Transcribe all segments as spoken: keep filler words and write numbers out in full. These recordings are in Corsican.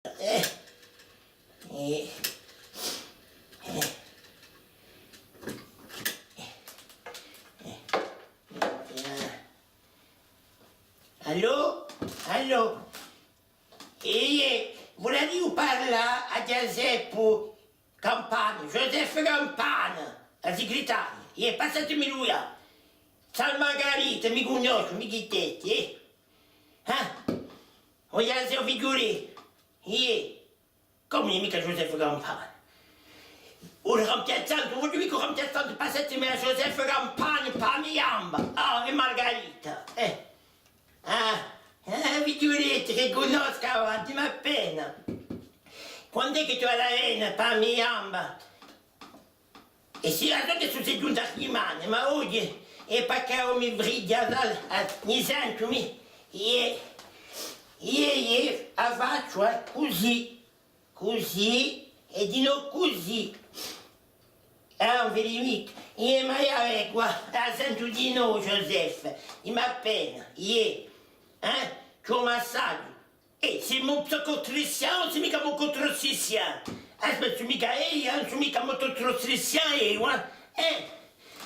Eh, eh, eh, eh, eh. Allò? Allò? Iè, vulia parlà à Ghjaseppu Campana, Joseph Campana, a sigritaria. Iè, passatemi lu quì. Salve Margarita, mi cunnosci, mi chì t'hè, eh? Eh? O Ghjasè, o figliulè. Iè. Cumu, micca Joseph Campana? U rimpiazzante, vogliu dì u rimpiazzante, passatemi à Joseph Campana, pà a me ghjamba. Ah, è Margarita, eh. Ah, eh, figliulè, ti ricunnoscu, avanti, ma appena. Quand'hè chì tù hai da vena pà a me ghjamba? È sì, a sò chì sò ghjuntu a dimane, ma oghje, è pà chì mi frigghja, a, a, mi sentu, mi, iè, iè, iè, a facciu, eh, cusì, cusì, è dinò cusì. Ah, ùn vedi micca, iè, ma eiu, eh, quì, a sentu dinò, Joseph, dimmi appena, iè, eh, ci hè un massaghju. Eh, sì motociclista, ùn sì micca motociclista. Aspetta, sò micca eiu, eh, ùn sò micca motociclista eiu, eh. Eh,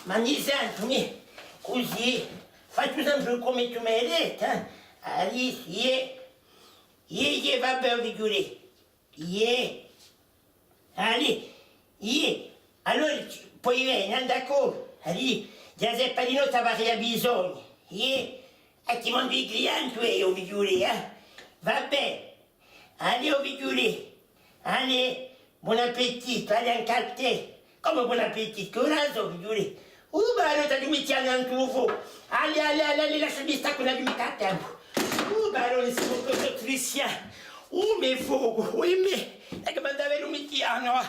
ma mi sentu, mi, cusì, facciu sempre cum'è tù m'hai dettu, eh. Allez, iè, iè, iè, va bè, figliulè. Iè. Allez, iè, allora, poi vene, andà cù, allez, Ghjaseppu, dinò t'avarà bisognu, iè, è ti mandu i clienti, eh, o figliulè, eh, va bè, allez, o figliulè, allez, bon appétit, allez, ancu à tè, cumu bon appétit, chì ora sò, o figliulè, Uh, barone, t'aghju micca tantu focu. Allez, allez, allez, allez, lasciami stà chì ùn aghju micca tempu. Uh, barone, sì motociclista. Uh, mè focu, oimè. È chì m'hà da avè u micca, nò?